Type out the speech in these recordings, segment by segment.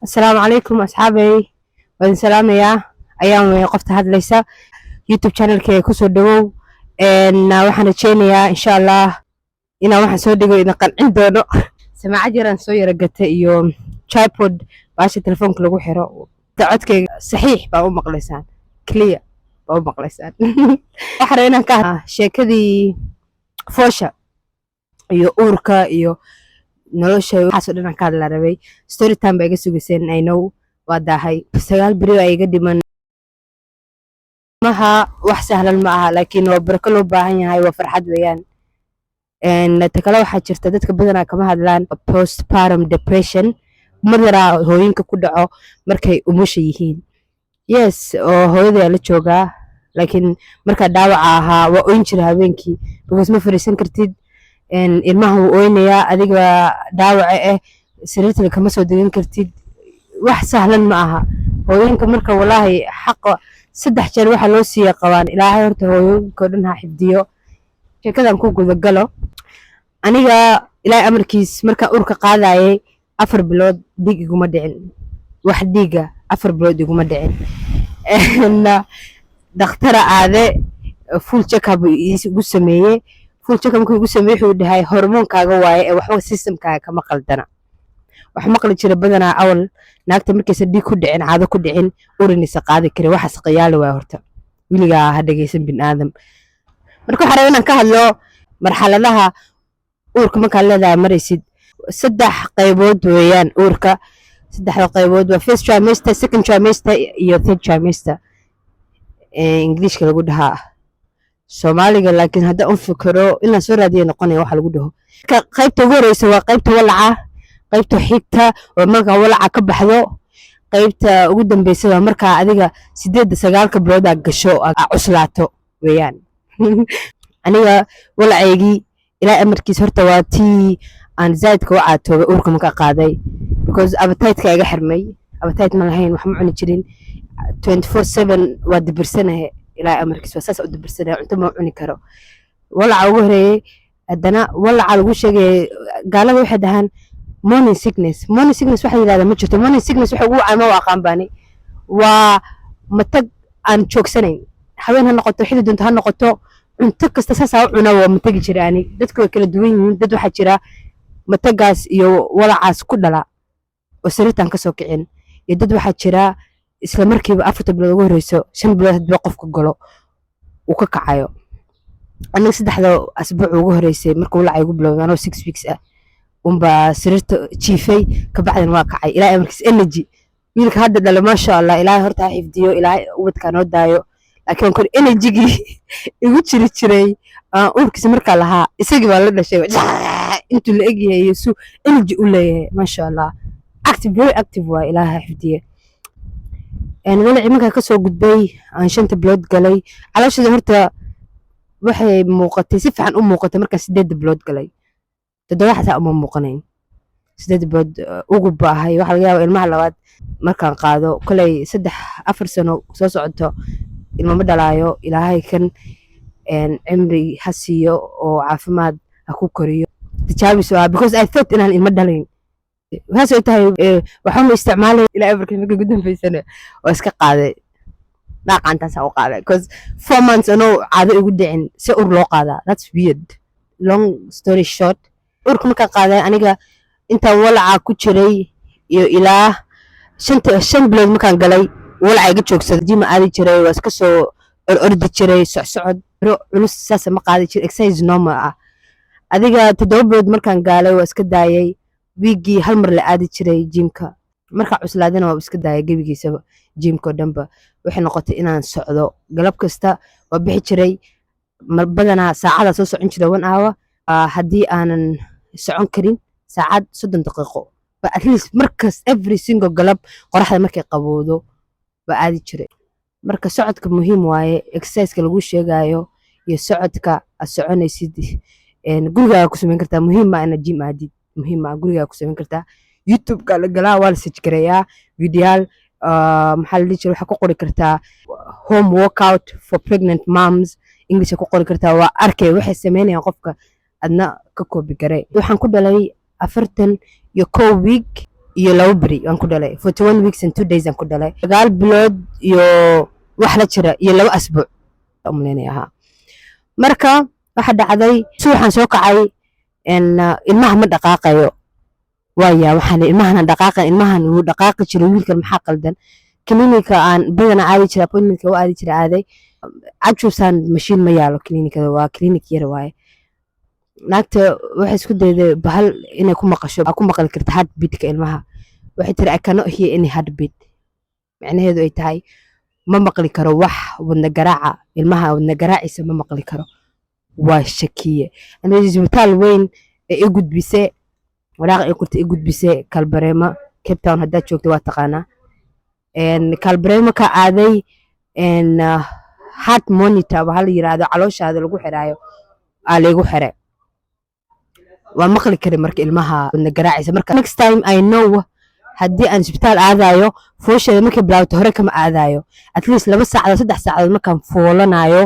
Asalaamu calaykum asxaabey, waa idin salaamayaa. Ayaan wey qofta hadlaysa. YouTube channelkeyga kusoo dhawow. Waxaan rajeynayaa, insha Allah, inaan waxaan soo dhigo idin qancin doono. Samaacad yaraan soo yara gatay iyo tripod, baasha telefoonka lagu xiro. Codkeyga saxiix baa u maqlaysaan, clear baa u maqlaysaan. Waxaan rabaa inaan ka sheekadii foosha iyo uurka iyo nolosha, waxaasoo dhan aan ka hadla rabay. Story time baa iga sugayseen, I know. Waa daahay, 9 beri baa iga dhiman. Maha wax sahlan ma aha, laakiin waa barako loo baahan yahay, waa farxad weeyaan. Ta kale, waxaa jirta dadka badanaa kama hadlaan postpartum depression, madaraa hooyinka ku dhaco markay umusha yihiin. Yes, oo hooyadaa la joogaa, laakiin markaa dhaawaca ahaa waa oyn jira habeenkii, because ma fariisan kartid. Ilmaha wuu oynayaa, adiga dhaawaca sariirtana kama soo degan kartid. Wax sahlan ma aha hooyinka. Marka walaahi xaqa saddex jeer waxaa loo siiya qabaan. Ilaahay horta hooyooyinka oo dhan ha xifdiyo. Sheekadan ku gudagalo. Aniga, Ilaahay amarkiis, markaan urka qaadayay 4 bilood dhiig iguma dhicin. Wax dhiiga 4 bilood iguma dhicin. Dhakhtara aade, full checkup igu sameeyey. Full checkup markuu igu sameeyey, wuxuu dhahay hormoonkaaga waaye ee waxba systemkaaga kama qaldana. Wax maqli jira badanaa awal, naagta markaysa dhiig ku dhicin, caado ku dhicin, urinaysa qaadi karin. Waxaas qiyaali waay. Horta weligaa ha dhegeysan bin aadam. Marka waxaa rabaa inaan ka hadlo marxaladaha uurka markaad leedahay maraysid. Saddex qaybood weeyaan uurka. Saddexda qaybood waa first trimester, second trimester iyo third trimester Ingiliishka lagu dhahaa, Soomaaliga laakiin hadda un fikiro inaan soo raadiya noqonaya waxa lagu dhaho. Qaybta ugu horeysa waa qaybta walaca. Qaybta xigta oo markaa walaca ka baxdo. Qaybta ugu dambeysa waa markaa adiga 8-da 9-ka bilood aa gasho, aa cuslaato weeyaan. Aniga walacaygii, Ilaa amarkiis, horta waa tii aan zaidka u caatoobay uurka markaa qaaday, because appetite-ka iga xirmay. Appetite ma lahayn, wax ma cuni jirin. 24/7 waa dibirsanahe. Ilaa amarkiis waa saas u dibirsanahe, cunto ma cuni karo. Walaca ugu horeeyey, haddana walaca lagu sheegay, gaalada waxay dhahaan morning sickness. Morning sickness waxaa yidhahdaa ma jirto. Morning sickness waxa ugu wacay ma u aqaan baani. Waa matag aan joogsanayn, haween ha noqoto, xilli doonto ha noqoto, cunto kasta saasaa u cuna, waa matagi jira ani. Dadku way kala duwan yihiin. Dad waxaa jira matagaas iyo walacaas ku dhala oo sariirtaan kasoo kicin, iyo dad waxaa jira isla markiiba 4-ta bilood ugu horeyso, 5 bilood hadba qofka galo uu ka kacayo. Aniga 3-da asbuuc ugu horeysay marka walaca igu bilowday, anoo 6 weeks ah unbaa sariirta jiifay, kabacdina waa kacay. Ilaahay amarkiis, energy wiilka hadda dhala, maasha Allah, Ilaahay horta ha xifdiyo, Ilaahay ubadkaa noo daayo, laakiin kor energygii igu jiri jiray aan uurkiisa markaa lahaa, isagii baa la dhashay. Intuu la egyahay iyo su energy u leeyahay, maasha Allah, active, very active waa. Ilaahay ha xifdiye. Walacii markaa kasoo gudbay, aan 5-ta bilood galay, calooshada horta waxay muuqatay, si fiican u muuqatay markaan 8-da bilood galay. 7 xataa uma muuqanayn. 8 bilood ugu baahay. Waxaa laga yaabaa ilmaha labaad markaan qaado, koley 3-4 sano soo socoto ilmama dhalaayo. Ilaahay kan cimri ha siiyo oo caafimaad ha ku koriyo. Tijaabis ah, because I thought inaan ilmo dhalayn. Saas ay tahay, waxaa ma isticmaalay. Ilaa afarkii markii ugu dambeysana waa iska qaaday, dhaaqaantaasa u qaaday, because 4 months anoo caado igu dhicin si ur loo qaadaa, that's weird. Long story short, urka markaan qaaday, aniga intaan walacaa ku jiray iyo ilaa shanta 5 bilood markaan galay, walaca iga joogsaday. Gym aadi jiray, waa iska soo orordi jiray, socsocod biro culus saasa ma qaadi jiray, exercise normal ah. Adiga 7 bilood markaan gaalay, waa iska daayay. Wiigii hal mar la aadi jiray gymka. Markaa cuslaadana waa iska daayay gebigiisaba gymka oo dhanba. Waxay noqotay inaan socdo galab kasta. Waa bixi jiray badanaa, saacadaa soo socon jiray, one hour. Haddii aanan socon karin saacad, 30 daqiiqo but at least. Markas every single galab qoraxda markay qabowdo waa aadi jiray. Marka socodka muhiim waaye, exerciseka lagu sheegayo iyo socodka aad soconaysid gurigaaga ku samayn kartaa. Muhiim ma inaad gym aadid, muhiim ma gurigaaga ku samayn kartaa. YouTube-ka la galaa, waa la search gareeyaa videoyaal. Maxaa la dhihi jiray, waxaa ku qori kartaa "home workout for pregnant moms", English ku qori kartaa, waa arkay waxay sameynayaan qofka, adna ka copy garee. Waxaan ku dhalay 41 week. iyo 2 beri aan ku dhalay. 41 weeks and 2 days aan ku dhalay. 9 bilood iyo wax la jira iyo 2 asbuuc umaleynaya ahaa. Marka waxa dhacday, subaxaan soo kacay, ilmaha ma dhaqaaqayo. Waaya, waxaan ilmahana dhaqaaqan, ilmahan wuu dhaqaaqi jiray wiilkan, maxaa qaldan? Klinika aan badanaa aadi jiray, appointmentka u aadi jiray, aaday ultrasound machine ma yaalo klinikada, waa klinik yar waaye. Naagta waxay isku dayday bahal inay ku maqasho, ku maqli karta heartbeatka ilmaha. Waxay tiri, "I cannot hear any heartbeat." Micnaheedu ay tahay ma maqli karo wax wadna garaaca ilmaha, wadna garaaciisa ma maqli karo. Waa shakiye. Aniga isbitaal weyn ee i gudbise, waraaqa i qorta, i gudbise Kalbareema. Cape Town haddaad joogto waa taqaanaa. Kalbareema ka aaday, heart monitor waxaa la yiraahdo calooshaada lagu xiraayo aa laygu xiray. Waa maqli kari marka ilmaha wadna garaacaysa. Marka next time I know haddii aan isbitaal aadayo, foosheeda markay bilaawto hore kama aadayo, at least 2 saacadood, 3 saacadood markaan foolanayo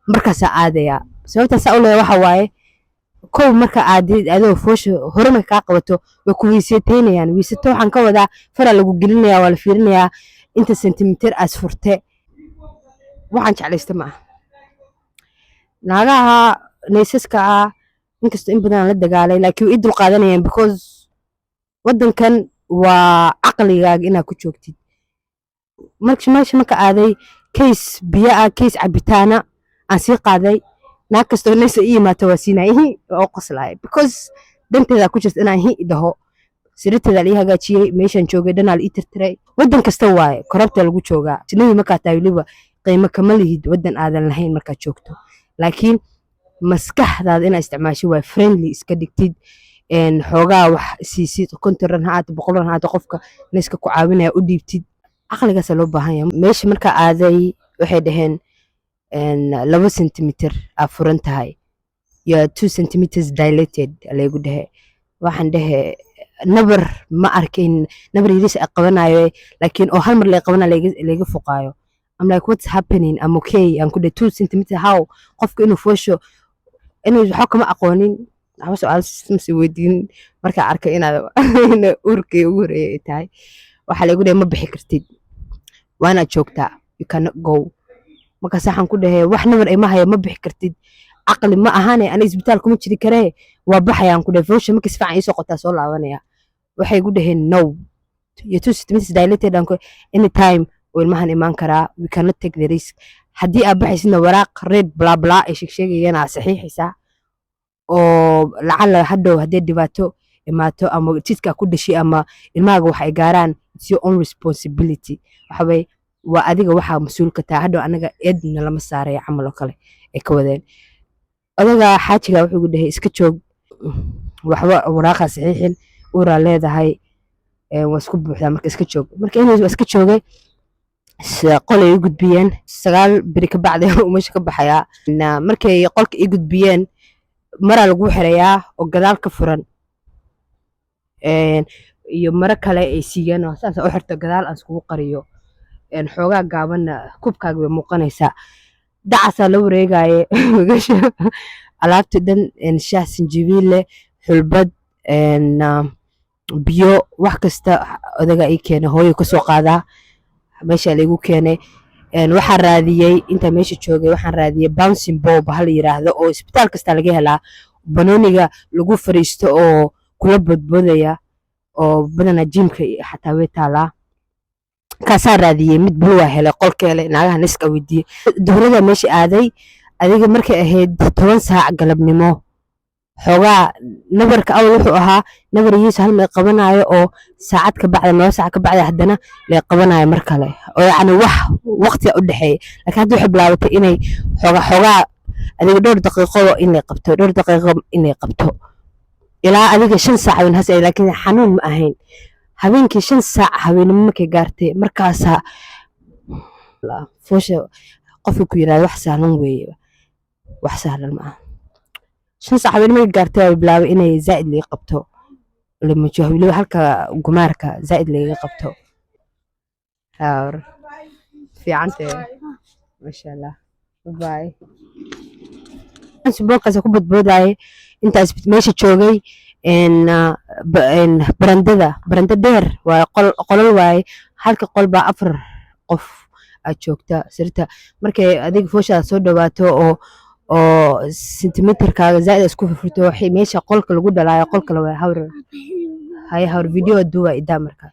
markaasaa aadaya. Sababtaa saa u leeyahay waxa waaye, kow, marka aadid adoo foosha hore marka kaa qabato, way ku wiiseteynayaan. Wiiseto waxaan ka wadaa faraa lagu gelinaya, waa la fiirinayaa inta sentimitir aas furte. Waxaan jeclaysta ma aha naagaha nurseska ah, inkastoo in badan aan la dagaalay, laakiin way i dulqaadanayaan, because waddankan waa caqligaaga inaad ku joogtid. Marka meesha marka aaday, case biyo ah, case cabitaana aan sii qaaday. Naag kastoo nurse ii imaato waa siinay, hi waa u qoslaay, because danteeda ku jirta inaan hi dhaho. Sariirteeda la ii hagaajiyey, meeshaan joogay dhanaa la ii tirtiray. Waddan kasta waaye, korabta lagu joogaa. Ajnabi markaa tahay weliba qiimo kama lihid waddan aadan lahayn markaad joogto, laakiin maskaxdaada inaad isticmaasho waa friendly iska dhigtid, xoogaa wax siisid, 50 rand ha ahaato, 100 rand ha ahaato, qofka nurseka ku caawinaya u dhiibtid. Caqligaasaa loo baahan yahay. Meesha markaa aaday waxay dhaheen 2 centimeter aa furan tahay, yo 2 centimeters dilated laygu dhehe. Waxaan dhehe nabar ma arkin, nabar yariis ay qabanayo, laakiin oo hal mar lay qabanayo layga fuqaayo. I'm like, "What's happening? I'm okay." Aan ku dhahay, 2 centimeter, how? Qofka inuu foosho inuu waxba kama aqoonin, waxba su'aal masi weydiin. Markaa arkay inaad ina uurkay ugu horeeyay ay tahay, waxaa laygu dhahay ma bixi kartid, waa inaad joogtaa, you cannot go. Markaas waxaan ku dhahay, wax nabar ima hayo, ma bixi kartid caqli ma ahane, ani isbitaal kuma jiri karee, waa baxayaan ku dhahay. Foosha markii si fiican iisoo qotaa soo laabanaya. Waxay igu dhaheen, "No, you're 2 centimeters dilated," aan ku anytime oo ilmahan imaan karaa, we cannot take the risk. Haddii aad baxaysidna waraaq red bla bla ay sheegsheegayaan aa saxiixaysaa, oo lacala hadhow haddii dhibaato imaato ama jidka ku dhashay ama ilmahaaga wax ay gaaraan, it's your own responsibility. Waxa waye waa adiga waxaa mas-uulka tahay, hadhow anaga eedna lama saaraya camal oo kale ay ka wadeen. Odaga xaajiga wuxuu igu dhahay, iska joog, waxba waraaqa saxiixin, uuraa leedahay, waa isku buuxdaa, marka iska joog. Marka anyways waa iska joogay. Qolay i gudbiyeen. 9 beri ka bacdi uu meesha ka baxayaa. Markay qolka ii gudbiyeen, maraa lagu xirayaa oo gadaal ka furan, iyo maro kale ay siiyeen oo saas u xirto, gadaal aan iskugu qariyo. Xoogaa gaabanna kubkaaga way muuqanaysaa. Dacasaa la wareegaye wiilasha alaabta dhan, shaah sinjibiil leh, xulbad, biyo, wax kasta odaga ii keenay, hooyo kasoo qaadaa meesha laigu keenay. Waxaan raadiyey intaa meesha joogay, waxaan raadiyey bouncing ball bahal la yiraahdo oo isbitaal kasta laga helaa, banooniga lagu fariisto oo kula bodbodaya, oo badanaa gymka xataa way taalaa. Kaasaa raadiyey, mid blue waa helay, qolka helay. Naagaha nurseka weydiiyey. Duhrada meesha aaday adiga markay ahayd 10 saac galabnimo, xoogaa nabarka awal wuxuu ahaa nabar yiis hal may qabanayo oo saacad ka bacda, 2 saac ka bacda haddana lay qabanayo mar kale, oo yacni wax waqtiga u dhexeeya. Laakiin hadda waxay bilaabatay inay xoogaa xoogaa adiga dhowr daqiiqo inay qabto, dhowr daqiiqo inay qabto, ilaa adiga 5 saac weyn has. Laakiin xanuun ma ahayn. Habeenkii 5 saac habeenimo markay gaartay, markaasaa foosha qofka ku yiraahdo wax sahlan weeye, wax sahlan ma aha. 5 saac habeenimo markay gaartay waa bilaabay inay zaa'id laga qabto lamajo, weliba halka gumaarka zaa'id lagaga qabto. Haa, fiicantee, maasha Allah, bye. Ballkaas ku badboodaaye intaas meesha joogay. Barandada baranda dheer waaye, qol qolal waaye. Halka qol baa afar qof aad joogta sirta. Markay adiga fooshaada soo dhawaato oo sentimitarkaaga zaaid isku furfurto, waxay meesha qolka lagu dhalaayo, qolka la waay. Hawr haye, hawr video duuba idaa. Marka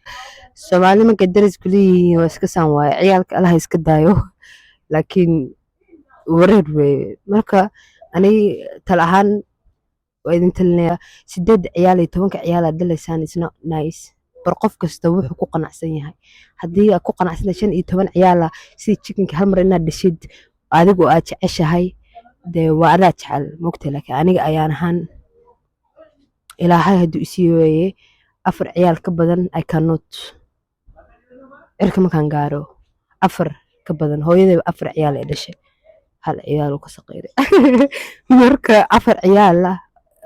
Soomaali markay daris ku leeyihiin waa iska saan waaye. Ciyaalka Allaha iska daayo, laakiin wareer weeye. Marka ani tal ahaan waa idin talinaya, sideed ciyaal iyo 10-ka ciyaal aad dhalaysaan is not nice. Bar qof kasta wuxuu ku qanacsan yahay. Haddii aad ku qanacsan tahay 15 ciyaala sidii chickenka hal mar inaad dhashid, adigu aad jeceshahay, dee waa adaa jecel mogta. Laakiin aniga ayaan ahaan, Ilaahay hadduu isii weeye, afar ciyaal ka badan I cannot. Cirka markaan gaaro, afar ka badan. Hooyadayba afar ciyaal ay dhashay, hal ciyaal uu ka saqiiray. Marka afar ciyaal ah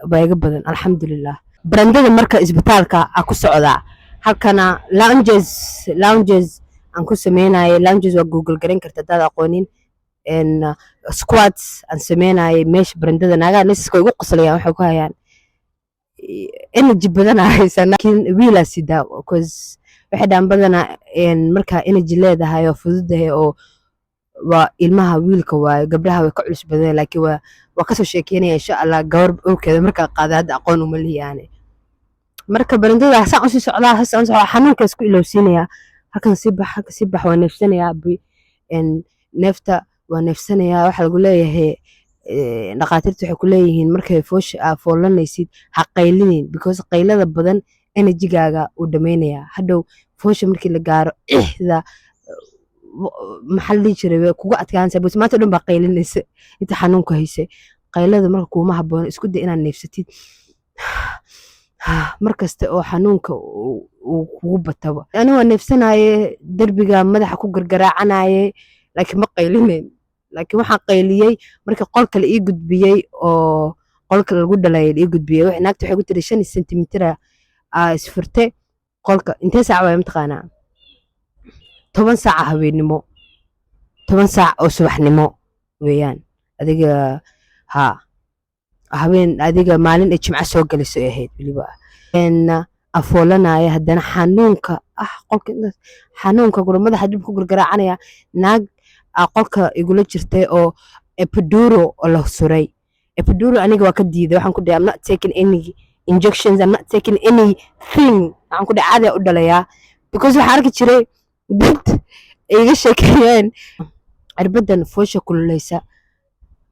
baa iga badan, alxamdulilah. Barandada marka isbitaalka a ku socdaa, halkana lunges, lunges aan ku sameynayay. Lunges waa Google garan karta hadaad aqoonin. Squats aan sameynayay meesha barandada. Naagaha nurseska way igu qoslayaan, waxay ku hayaan energy badanaa haysaa, laakiin wiilaa sidaa, because waxay dhahan badanaa markaa energy leedahay oo fududahay oo waa ilmaha wiilka waayo, gabdhaha way ka culus badan. Laakiin waa kasoo sheekeynaya, insha Allah, gabar urkeeda markaa qaada. Hadda aqoon uma lihiyaane. Marka barandada saan usii socdaa, saan usii socdaa, xanuunka isku ilowsiinayaa. Halkan sii bax, halkan sii bax, waa neefsanayaa. Neefta waa neefsanayaa. Waxaa lagu leeyahay, dhakhaatiirta waxay ku leeyihiin, markay foosha aa foolanaysid ha qaylinin, because qaylada badan energygaaga uu dhamaynayaa. Hadhow foosha markii la gaaro, ixda maxaa la dhihi jiray, way kugu adkaanaysaa, because maanta o dhan baa qaylinaysa inta xanuunka haysay. Qaylada marka kuuma haboono. Isku day inaad neefsatid mar kasta oo xanuunka uu kugu bataba. Ani waa neefsanaye, derbiga madaxa ku gargaraacanaye, laakiin ma qaylinayn. Laakiin waxaan qayliyey markii qolka la ii gudbiyey oo qolka lagu dhalay la ii gudbiyey. Naagta waxay ku tiri 5 sentimitir aa isfurte. Qolka intee saac waay mataqaanaa? 10 saaca habeennimo, 10 saac oo subaxnimo weeyaan. Adiga ha habeen, adiga maalin ay Jimco soo galayso ay ahayd weliba. Afoolanaya haddana xanuunka ah, qolka xanuunka gura madaxa dib ku gargaraacanaya. Naag aa qolka igula jirtay oo epidural oo la suray. Epidural aniga waa ka diiday. Waxaan ku dhahay, "I'm not taking any injections, I'm not taking anything." Waxaan ku dhahay, caadi u dhalayaa, because waxaan arki jiray dad iga sheekeeyeen cirbadan foosha kululeysa.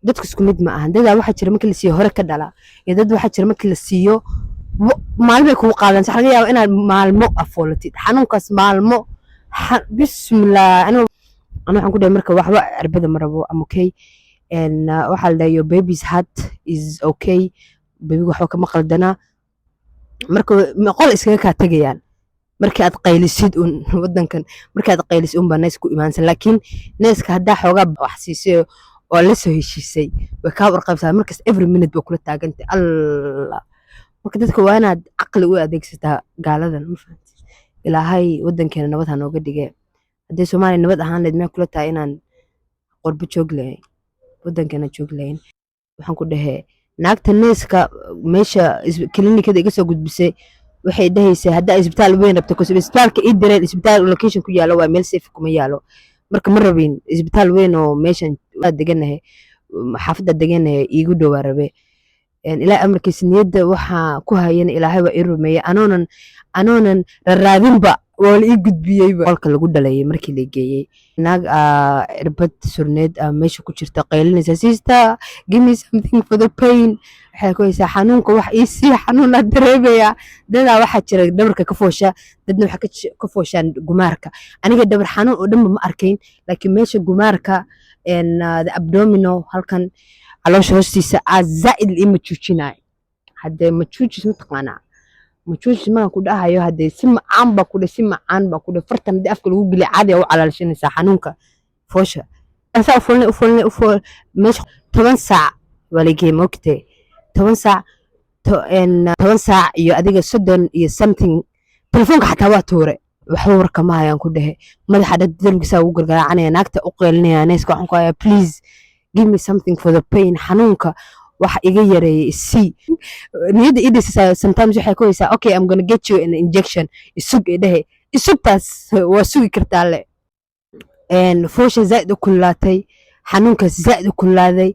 Dadku isku mid ma ahan. Dadaa waxaa jira markii la siiyo hore ka dhala, iyo dad waxaa jira markii la siiyo maalmay kugu qaadanaysa. Waxaa laga yaabaa inaad maalmo afoolatid xanuunkaas maalmo. Bismillah. Aniga waxaan ku dhahay marka, waxba cirbada ma rabo, am okay. And waxaa la dhahay, "Your baby's heart is okay, babyga waxba kama qaldanaa." Marka qol iskaga kaa tegayaan markii aad qaylisid un. Wadankan markaad qaylisid un baa nurse ku imaansan, laakiin nurseka haddaa xoogaa wax siisay oo la soo heshiisay, way kaa warqabsaa markas, every minute ba kula taagantay. Allah, marka dadka waa inaad caqli u adeegsataa gaaladan, ma fahanti? Ilaahay wadankeena nabad ha nooga dhige. Haddii Soomaaliya nabad ahaan lahayd, maxay kula tahay inaan qurbo joog lahayn, wadankeena joog lahayn? Waxaan ku dhahee, naagta nurseka meesha kilinikada iga soo gudbisay waxay dhahaysay, haddaa isbitaal weyn rabto, cause isbitaalka ii direen isbitaal location ku yaalo waa meel safe kuma yaalo. Marka ma rabin isbitaal weyn oo meeshan waa deganahay, xaafadda deganahay iigu dhowaa rabe. Ilaahay amarkiisa, niyadda waxaa ku hayana Ilaahay waa ii rumeeyey. Anoonan raraadinba waa la ii gudbiyeyba qolka lagu dhalayay. Markii la geeyey, naag aa cirbad surneed aa meesha ku jirta, qaylinaysa, "Sister, give me something for the pain." Waxay ku haysaa, "Xanuunka wax ii sii, xanuunaa dareemaya." Dadaa waxaa jira dhabarka ka foosha, dadna waxaa ka fooshaan gumaarka. Aniga dhabar xanuun oo dhanba ma arkayn, laakiin meesha gumaarka, the abdominal, halkan caloosha hoostiisa aa zaa'id la ii majuujinayo. Haddee majuujis mataqaanaa? Majuujis markaan ku dhahayo, haddee si macaan baa ku dhe, si macaan baa ku dhe. Fartan haddii afka lagu geliyo, caadi aa u calaalshanaysaa xanuunka foosha. Saa u foolnay, u foolnay, u fool meesha 10 saac waa la geeyey, maogtay? 10 saac, 10 saac iyo adiga 30 iyo something. Telefoonka xataa waa tuure, waxba warka ma hayaan. Ku dhehe, madaxa dhad darbigisaa ugu gargaraacanaya, naagta u qeylinaya nurseka. Waxaan ku hayaa, "Please give me something for the pain." Xanuunka Wax iga yareeyay isii, niyadda ii dhisaysaa. Sometimes waxay ku haysaa, "Okay, I'm gonna get you an injection, isug." I dhehe, isugtaas waa sugi kartaa le. Foosha zaa'id u kululaatay, xanuunkaas zaa'id u kululaaday.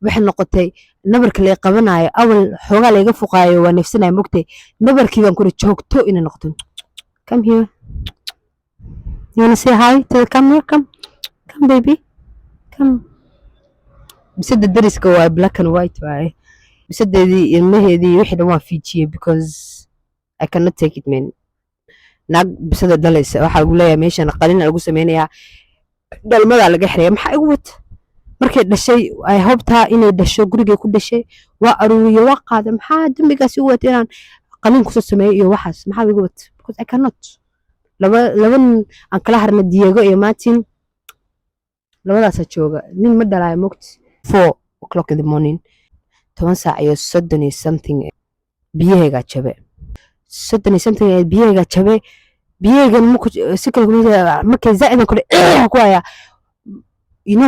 Waxay noqotay nabarka lay qabanayo, awal xoogaa layga fuqaayo, waa neefsanaya mogtay. Nabarkii baan kuri joogto inay noqoto. Come here, you wanna say hi to the camera? Come, come, baby, come. Bisada dariska waa black and white waaye. Bisadeedii, ilmaheedii, wixii dhan waan fiijiyey because I cannot take it, man. Naag bisada dhalaysa waxaa lagu leeyahay meeshan qalina lagu sameynayaa, dhalmadaa laga xiraya. Maxaa igu wata? Markay dhashay, ay hobtaa inay dhasho, gurigay ku dhashay, waa aruuriye, waa qaaday. Maxaa dembigaas igu wata inaan qalin kusoo sameeyo iyo waxaas? Maxaa igu wata? Because I cannot. Laba nin aan kala harna, Diego iyo Martin, labadaasaa jooga. Nin ma dhalaayo mogti. 4 o'clock in the morning, 10 saac iyo 30 iyo something, biyahaygaa jabe. 30 iyo something biyahaygaa jabe. Biyahaygan marku si kale markay zaa'idan kule ku hayaa,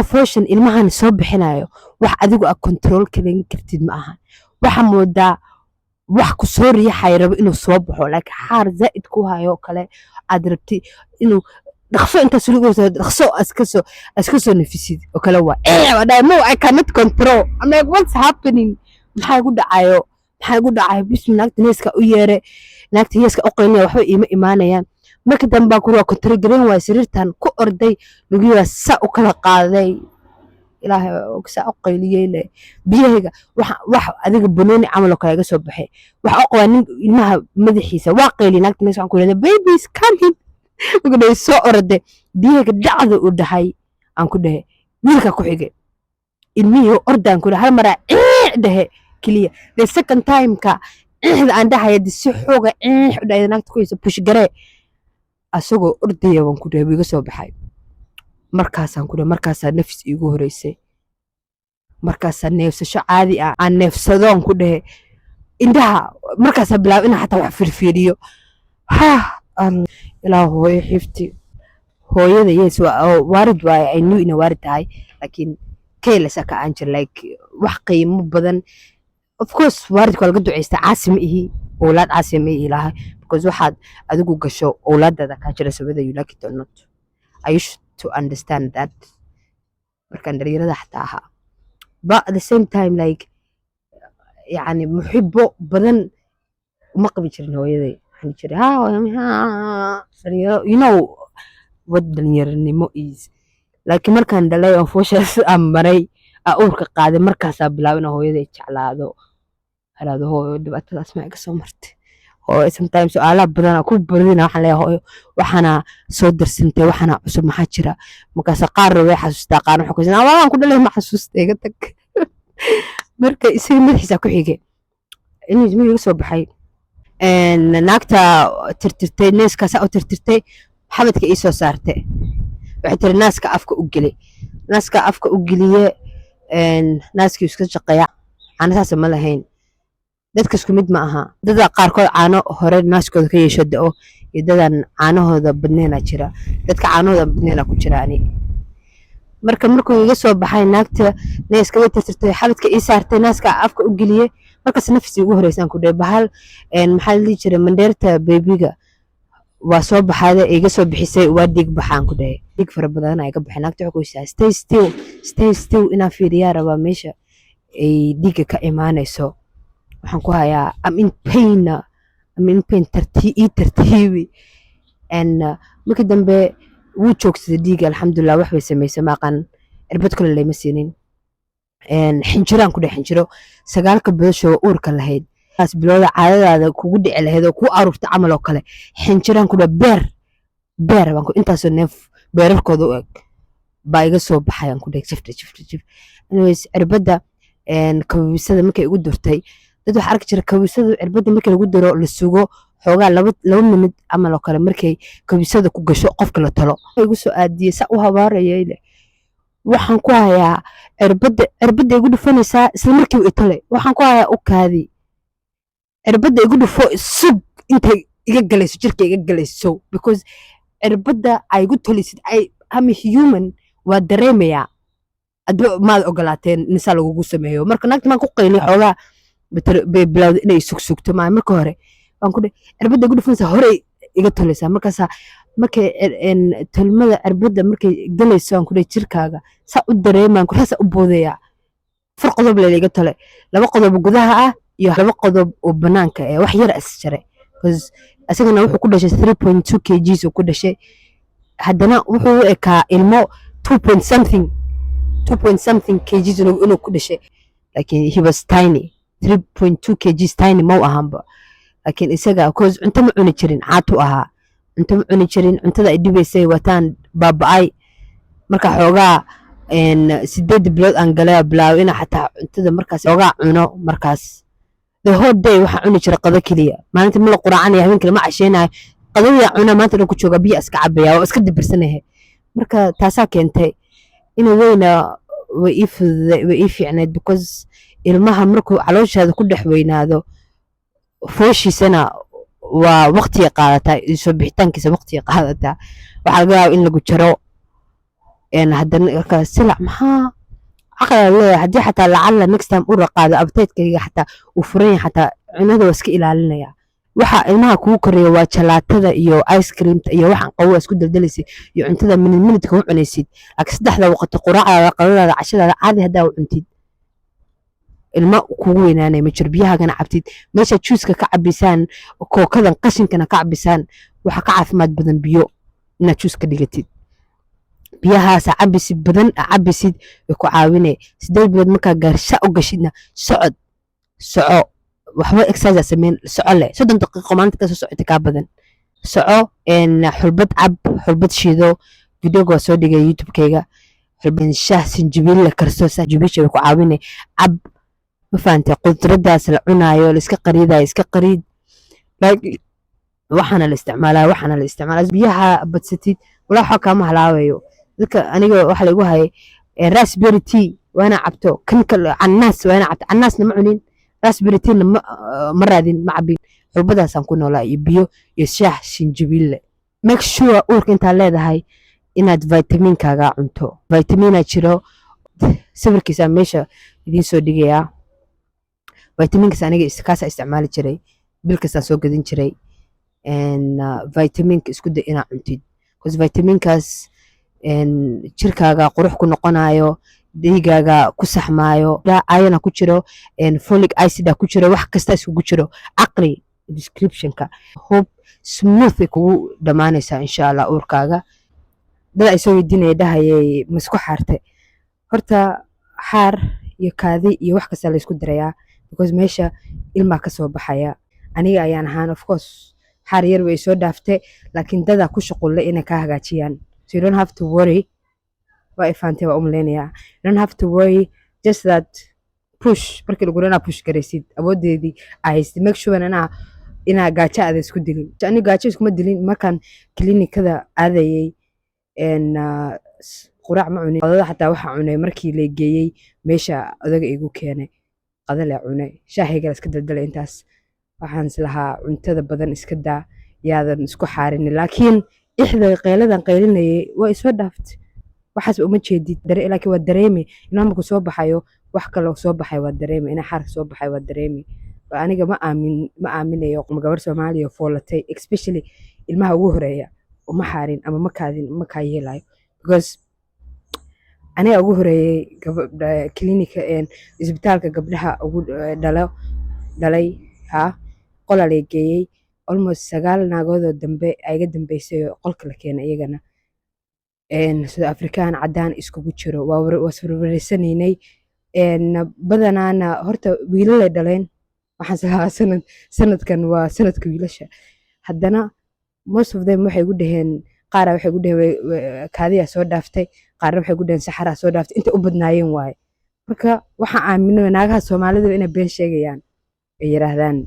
fashion ilmahan soo bixinayo, wax adigu aad control karin kartid ma aha. Waxaa moodaa wax ku soo riixaya, rabo inuu soo baxo, laakiin xaar zaa'id ku hayo oo kale, aad rabtid inuu dhaqso intaas suligo dhaqso iska soo nafisid oo kale. Waa dhahay, "No, I cannot control." I'm like, "What's happening? Maxaa igu dhacayo? Maxaa igu dhacayo?" Bismi, naagta neeska u yeere, naagta heeska u qaynaya, waxba iima imaanayaan. Marka dambe baa kuri waa control garan waay. Sariirtan ku orday, lugihiibaa saa u kala qaaday. Ilaahay saa u qayliyey le. Biyahayga wax adiga banooni camal oo kale iga soo baxay. Waxa u qabaa nin ilmaha madaxiisa. Waa qayli naagta nees. Waxaan ku yidhahdaa, "Baby is coming." Marka dhahay, soo orday, biyahayga dhacda u dhahay. Aan ku dhahay, wiilka ku xigay, ilmihii ordaan ku dhahay, hal maraa ciic dhahe keliya. The second time-ka ciixda aan dhahaya de, si xooga ciix u dhahay, naagta ku haysa push garee, asagoo ordaya waan ku dhahay, wuu iga soo baxay. Markaasaan ku dhahay, markaasaa nafis iigu horeysay, markaasaa neefsasho caadi ah aan neefsadoon ku dhahay. Indhaha markaasaa bilaab inaan xataa wax firfiiriyo. Ha, ilaa hooyo xifti hooyada. Yes, waarid waaye. I knew inay waarid tahay, laakiin careless ka aan jir, like wax qiimo badan. Of course waaridka waa laga duceystaa. Caasi ma ihi, owlaad caasi ma ihi lahay, because waxaad adigu gasho owlaadaada kaa jiraysa, whether you like it or not. I used to understand that markaan dhalinyarada xataa ahaa, but at the same time, like, yani muxibo badan uma qabi jirin hooyaday. Waxaan jiray ha dhalinyaro, you know what dhalinyaranimo is. Laakiin markaan dhalay oo fooshaas aan maray, aa uurka qaaday, markaasaa bilaabay inaan hooyaday jeclaado, halaado, "Hooyo, dhibaatadaas ma iga soo martay?" Hooyo, sometimes su'aalaha badanaa ku badina. Waxaan leeyahay, "Hooyo, waxaana soo darsantay, waxaana cusub, maxaa jira?" Markaasa qaarna way xasuustaa, qaarna waxay ku haysaa, "Waan ku dhalay, ma xasuusta, iga tag." Marka isaga madaxiisa ku xigay inuu ilmihii iga soo baxay. Naagta tirtirtay neeskaasa u tirtirtay, xabadka ii soo saartay. Waxay tiri, "Naaska afka u geli." Naaska afka u geliye, naaskii iska shaqeeya. Caano saasa ma lahayn. Dadka isku mid ma aha. Dada qaarkood caano hore naaskooda ka yeesho da'o iyo dadaan caanahooda badneena jira. Dadka caanahooda badneena ku jira ani. Marka markuu iga soo baxay, naagta neeska way tirtirtay, xabadka ii saartay, naaska afka u geliye. Markaas nafsi ugu horeysaan ku dhahay, bahal maxaa la dhihi jiray, mandheerta beebiga waa soo baxaada, iga soo bixisay. Waa dhiig baxaan ku dhahay, dhiig fara badan iga baxay. Naagta waxay ku haysaa, "Stay still, stay still, inaan fiiriyaa rabaa meesha ay dhiigga ka imaanayso." Waxaan ku hayaa, "I'm in pain, I'm in pain, ii tartiibi." And markii dambe wuu joogsaday dhiigga, alxamdulilah. Wax bay samaysay maaqan, cirbad kale layma siinin. Xinjiraan ku dheh, xinjiro 9-ka bilood uurka lahayd, taas bilooda caadadaada kugu dhici lahayd oo kuu aruurta camal oo kale. Xinjiraan ku dheh, beer beer baan ku intaasoo neef beerarkooda u eg baa iga soo baxay aan ku dheh, jifta jifta jif. Anyways, cirbadda kababisada markay igu durtay, dad waxaa arki jira kabisada cirbadda markii lagu duro, la sugo xoogaa 2 minute camal oo kale, markay kabisada ku gasho qofka la talo. Igu soo aadiyey, saa u habaarayay leh. Waxaan ku hayaa, "Cirbadda igu dhufanaysaa isla markiiba itale." Waxaan ku hayaa, "U kaadi, cirbadda igu dhufo, sug intay iga galayso, jirka iga galayso, because cirbadda ay igu tolisid, I am a human, waa dareemayaa." Adba maad ogolaateen nisaa lagugu sameeyo? Marka naagta maan ku qayliy xoogaa bay bilowday inay sugsugto. Maa marka hore waan ku cirbadda igu dhufanaysaa, horey iga tolaysaa. Markaasaa markay tolmada cirbadda markay galayso, aan ku dhahay, jirkaaga saa u dareemaan ku saasa u boodayaa. 4 qodob lee iga tolay, 2 qodob gudaha ah iyo 2 qodob oo banaanka eh. Wax yar is jaray because isagana wuxuu ku dhashay 3.2 kgs uu ku dhashay. Haddana wuxuu u ekaa ilmo 2 point something, 2 point something kgs inuu ku dhashay, laakiin he was tiny. 3.2 kgs tiny mau ahaanba, laakiin isaga cause cunto ma cuni jirin, caatu ahaa, cunto ma cuni jirin, cuntada ay dhibaysay wataan baaba'ay. Marka xoogaa 8 bilood aan galay, bilaabay inaa xataa cuntada markaas xoogaa cuno. Markaas the whole day waxaa cuni jiray qado keliya. Maalinta ma la quraacanaya, habeenkii lama casheynayo, qadadii cuna, maanta dhan ku jooga, biyo iska cabaya, waa iska dibirsanahay. Marka taasaa keentay ina weyna way ii fududay, way ii fiicnayd, because ilmaha markuu calooshaada ku dhex weynaado, fooshiisana waa waqtiga qaadataa, soo bixitaankiisa waqtiga qaadataa. Waxaa laga yaabaa in lagu jaro. Haddana marka silac maxaa caqliga leeyahay, haddii xataa lacalla next time u raqaado, appetite-kayga xataa uu furan yahay, xataa cunada waa iska ilaalinaya. Waxa ilmaha kugu koreeya waa jalaatada iyo ice creamta iyo waxaan qabow isku daldalaysid iyo cuntada minid minidka u cunaysid. Laakiin saddexda waqti, quraacdaada, qadadaada, cashadaada, caadi haddaa u cuntid, ilma kugu weynaanaya ma jiro. Biyahaagana cabtid, meesha juuska ka cabisaan, kookadan qashinkana ka cabisaan, waxa ka caafimaad badan biyo inaad juus ka dhigatid. Biyahaasa cabisid badan, cabisid, way ku caawinay. 8 bilood markaa gaarsha u gashidna, socod, soco, waxba exercise sameyn, soco leh 30 daqiiqo maalinta kasoo socota kaa badan soco. Xulbad cab, xulbad shiido. Videoga waa soo dhigay YouTube-kayga. Xulbad, shaah sinjibiil la karso, sinjibiisha way ku caawinay, cab. Ma fahantay? Qudradaas la cunaayo, la iska qariidayo, iska qariid. Like, waxaana la isticmaalaa, waxaana la isticmaalaa, biyaha badsatid, walaa waxba kaama halaabayo. Dadka aniga waxa lagu hayay raspberry tea waa inaa cabto, kan kale cannaas waa inaa cabto. Cannaasna ma cunin, raspberry tea na ma raadin, ma cabin. Xulbadaasaan ku noolaa iyo biyo iyo shaah sinjibiille. Make sure uurka intaa leedahay inaad vitamiinkaaga cunto. Vitamina jiro, sawirkiisa meesha idiin soo dhigayaa. Vitaminkaas aniga kaasaa isticmaali jiray, bil kastaan soo gadan jiray. Vitaminka isku day inaad cuntid, because vitaminkaas jirkaaga qurux ku noqonayo, dhiigaaga ku saxmaayo, iron ku jiro, folic acid ku jiro, wax kasta iskugu jiro. Aqri descriptionka. Hope smooth ay kugu dhammaanaysaa, insha Allah, uurkaaga. Dad ay soo weydiinaya dhahayay, "Ma isku xaartay?" Horta xaar iyo kaadi iyo wax kasta la isku darayaa, because meesha ilmaa ka soo baxaya. Aniga ayaan ahaan, of course, xaar yar way soo dhaaftay, laakiin dadaa ku shuqulle inay kaa hagaajiyaan, so you don't have to worry. Waa ifaantay, waa umaleynaya. You don't have to worry, just that push markii lagu inaa push garaysid, awoodeedii aa haystid. Make sure inaa gaajo aada isku dilin. Aniga gaajo iskuma dilin. Markaan klinikada aadayay, quraac ma cunin, qadada xataa waxaa cunay markii la geeyey meesha odaga igu keenay. Qada le cunay, shaahayga la iska daldalay. Intaas waxaan islahaa cuntada badan iska daa, yaadan isku xaarinin, laakiin ixda qayladan qaylinayay waa isoo dhaaftay. Waxaas uma jeedid, laakiin waa dareemi ilmaha markuu soo baxayo, wax kaloo soo baxay waa dareemi, inaa xaarka soo baxay waa dareemi. Aniga ma aamin, ma aaminayo gabar Soomaaliya foolatay, especially ilmaha ugu horeeya, uma xaarin ama ma kaadin, ma kaa yeelayo, because aniga ugu horeeyay gabadha klinika, isbitaalka gabdhaha ugu dhalo dhalay. Ha qolaa la geeyey, almost 9 naagoodoo dambe ay iga dambeysay oo qolka la keenay, iyagana South African, cadaan iskugu jiro. Waa iswarwareysanaynay badanaana. Horta wiilalay dhaleen, waxaan islahaa sanadkan waa sanadka wiilasha. Haddana most of them waxay igu dhaheen, qaara waxay igu dhaheen kaadiyaa soo dhaaftay, qaarna waxay igu dhaheen saxaraa soo dhaaftay. Intay u badnaayeen waaye. Marka waxaan aaminay naagaha Soomaalida inay been sheegayaan, ay yiraahdaan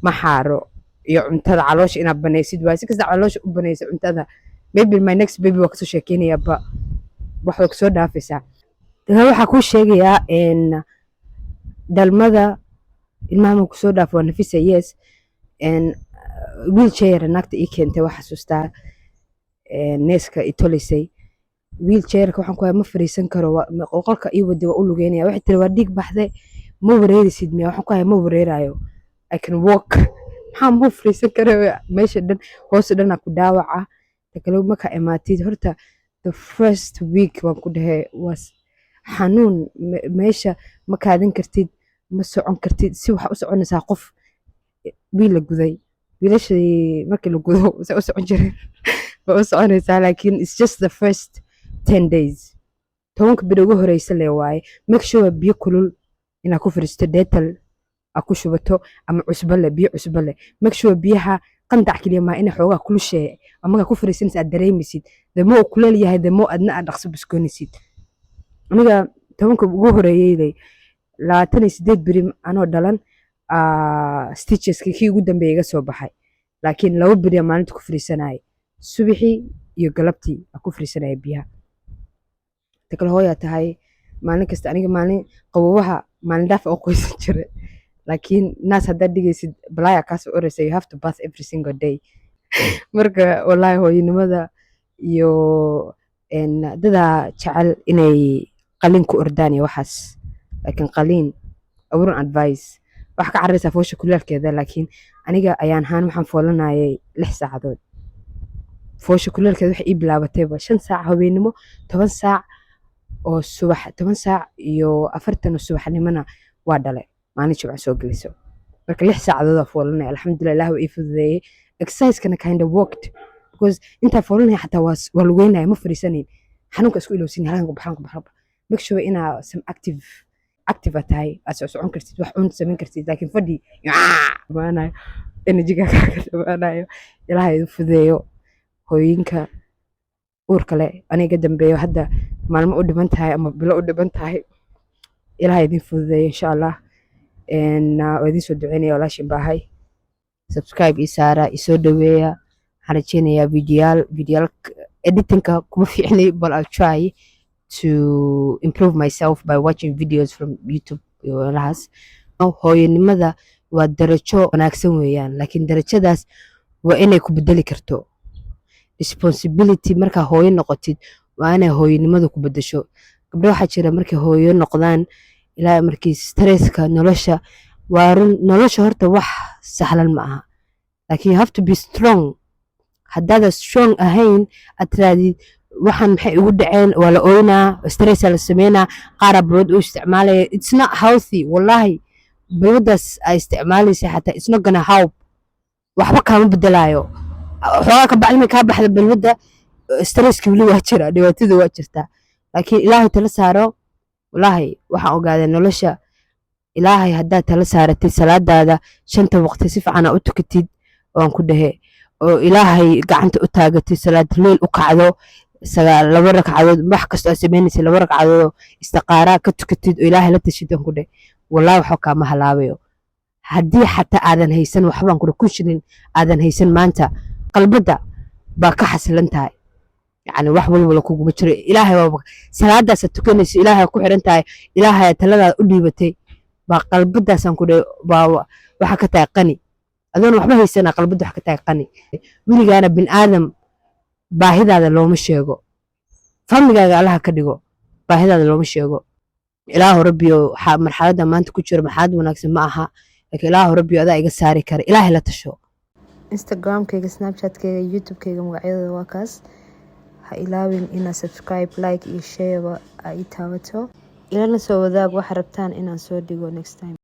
ma xaaro iyo cuntada caloosha inaad banaysid waaye. Si kasta caloosha u banaysa cuntada, maybe my next baby waa kasoo sheekeynaya, ba wax way kusoo dhaafaysaa. Dabe waxaa kuu sheegayaa dhalmada ilmaha ma kusoo dhaafo, waa nafisa. Yes, wheelchair naagta ii keentay, waa xasuustaa, neeska i tolisay. Wheelchairka waxaan ku hayaa ma fariisan karo, qolka ii waday, waa u lugeynaya. Waxay tiri, "Waa dhiig baxday, ma wareerisid miya?" Waxaan ku hayaa, "Ma wareerayo, I can walk." Maxaa ma fariisan kara? Meesha dhan, hoos dhanaa ku dhaawaca. Ta kale, markaa imaatid horta the first week, waan ku dhahay, was xanuun. Meesha ma kaadin kartid, ma socon kartid. Si waxaa u soconaysaa qof wiil la guday. Wiilashii markii la gudo say u socon jireen ba u soconaysaa. Laakiin it's just the first 10 days, 10-ka beri ugu horeysa le waaye. Make sure biyo kulul inaad ku fariisto, Dettol aad ku shubato ama cusbo leh, biyo cusbo leh. Make sure biyaha qandac keliya maa, inay xoogaa kulusheeye oo markaa ku fariisanaysa aad dareemaysid. The more uu kuleel yahay, the more adna aad dhaqso biskoonaysid. Aniga 10-ka ugu horeeyeyday, 28 beri anoo dhalan, stitcheska kii ugu dambeeya iga soo baxay. Laakiin 2 beri aan maalinta ku fariisanayay, subaxii iyo galabtii aan ku fariisanaya biyaha. Ta kale, hooyaa tahay, maalin kasta aniga maalin qabowaha maalin dhaaf oo qoysan jiray. Laakiin naas haddaad dhigaysid, balaya kaasoo oraysa. You have to bath every single day. Marka wallahi hooyanimada iyo dadaa jecel inay qalin ku ordaan iyo waxaas, laakiin qaliin I wouldn't advise. Waxa ka cararaysaa foosha kulaalkeeda. Laakiin aniga ayaan ahaan waxaan foolanayay 6 saacadood. Foosha kulaalkeeda waxay ii bilaabatayba 5 saac habeenimo, 10 saac oo subax, 10:40 oo subaxnimona waa dhalay, maalin Jimco soo geliso. Marka 6 saacadood aa foolanaya. Alxamdulilah, Ilaah waa ii fududeeyey. Exercisekana kind of worked because intaa foolanaya xataa waa lugeynaya, ma fariisanayn. Xanuunka isku ilowsin, halaan ku baxaan ku baxaan. Make sure inaa some active aad tahay, aad socsocon kartid, wax cun samayn kartid. Laakiin fadhi dhamaanayo, energyga kaaga dhamaanayo. Ilaaha idin fududeeyo hooyinka uurka leh aniga dambeeyo, hadda maalmo u dhiman tahay ama bilo u dhiman tahay. Ilaaha idin fududeeyo, insha Allah. Waa idin soo duceynaya. Walaashin baahay, subscribe ii saara, isoo dhaweeya. Waxaan rajeynayaa videoyaal. Editingka kuma fiicni, but I'll try to improve myself by watching videos from YouTube iyo meelahaas. Hooyanimada waa darajo wanaagsan weeyaan, laakiin darajadaas waa inay ku bedeli karto. Responsibility markaa hooyo noqotid waa inay hooyanimada ku bedesho. Gabdho waxaa jira markay hooyo noqdaan ilaa markii stresska nolosha, waa run, nolosha horta wax sahlan ma aha, laakiin you have to be strong. Haddaada strong ahayn, aad tirahdid, "Waxaan maxay igu dhaceen?" Waa la oynaa, stressaa la sameynaa, qaaraa balwad u isticmaalaya. It's not healthy. Wallahi balwaddaas aa isticmaalaysa xataa it's not gonna help, waxba kaama bedelaayo. Xoogaa ka bacdi kaa baxda balwadda, stresski weli waa jira, dhibaatada waa jirtaa. Laakiin Ilaahay tala saaro. Wallaahi waxaan ogaaday nolosha Ilaahay haddaad tala saaratid, salaadaada shanta waqti si fiican aa u tukatid, waan ku dhehe, oo Ilaahay gacanta u taagatid, salaad leyl u kacdo, 2 ragcadood, wax kastoo aad samaynaysa 2 ragcadood oo istiqaaraa ka tukatid oo Ilaahay la tashid, waan ku dhehe, wallahi waxba kaama halaabayo. Haddii xataa aadan haysan waxbaan ku dhehe, 1000 shilin aadan haysan maanta, qalbadda baa ka xasilan tahay. Yacni wax walwala kuguma jiro. Ilaahay waa salaadaasaad tukanayso, Ilaahay ku xiran tahay, Ilaahay taladaada u dhiibatay, baa qalbadaasaan ku dhehe baa waxa ka tahay qani. Adoona waxba haysana, qalbadda wax ka tahay qani. Weligaana bin aadam baahidaada looma sheego. Famigaaga Allaha ka dhigo, baahidaada looma sheego. Ilaahu Rabbiyo, waxaa marxaladda maanta ku jiro marxalad wanaagsan ma aha, laakiin Ilaahu Rabbiyo, adaa iga saari kara. Ilaahay la tasho. Instagramkayga, Snapchatkayga, YouTubekayga magacyadooda waa kaas. Ha ilaawin inaad subscribe, like iyo shareba aa ii taabato. Ilana soo wadaag waxa rabtaan inaan soo dhigo next time.